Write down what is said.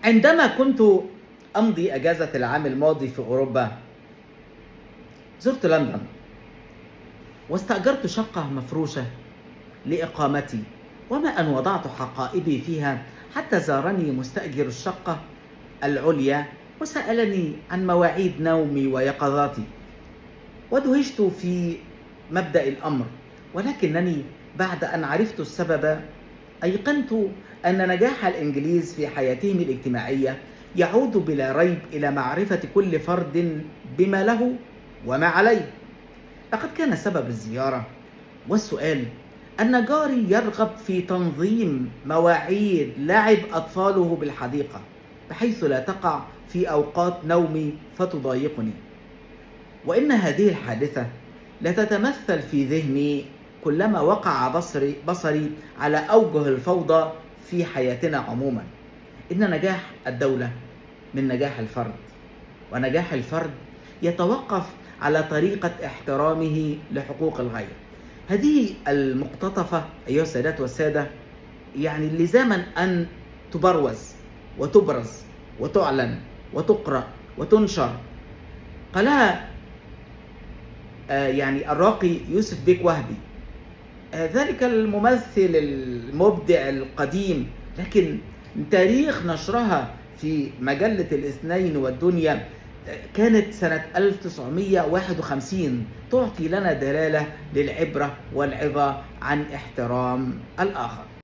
عندما كنت أمضي أجازة العام الماضي في أوروبا، زرت لندن واستأجرت شقة مفروشة لإقامتي، وما أن وضعت حقائبي فيها حتى زارني مستأجر الشقة العليا وسألني عن مواعيد نومي ويقظاتي، ودهشت في مبدأ الأمر، ولكنني بعد أن عرفت السبب أيقنت أن نجاح الإنجليز في حياتهم الاجتماعية يعود بلا ريب إلى معرفة كل فرد بما له وما عليه. لقد كان سبب الزيارة والسؤال أن جاري يرغب في تنظيم مواعيد لعب أطفاله بالحديقة بحيث لا تقع في أوقات نومي فتضايقني، وإن هذه الحادثة لا تتمثل في ذهني كلما وقع بصري على أوجه الفوضى في حياتنا عموما. إن نجاح الدولة من نجاح الفرد، ونجاح الفرد يتوقف على طريقة احترامه لحقوق الغير. هذه المقتطفة أيها السادات والسادة يعني لزاما أن تبروز وتبرز وتعلن وتقرأ وتنشر. قالها يعني الراقي يوسف بيك وهبي، ذلك الممثل المبدع القديم، لكن تاريخ نشرها في مجلة الاثنين والدنيا كانت سنة 1951، تعطي لنا دلالة للعبرة والعظة عن احترام الآخر.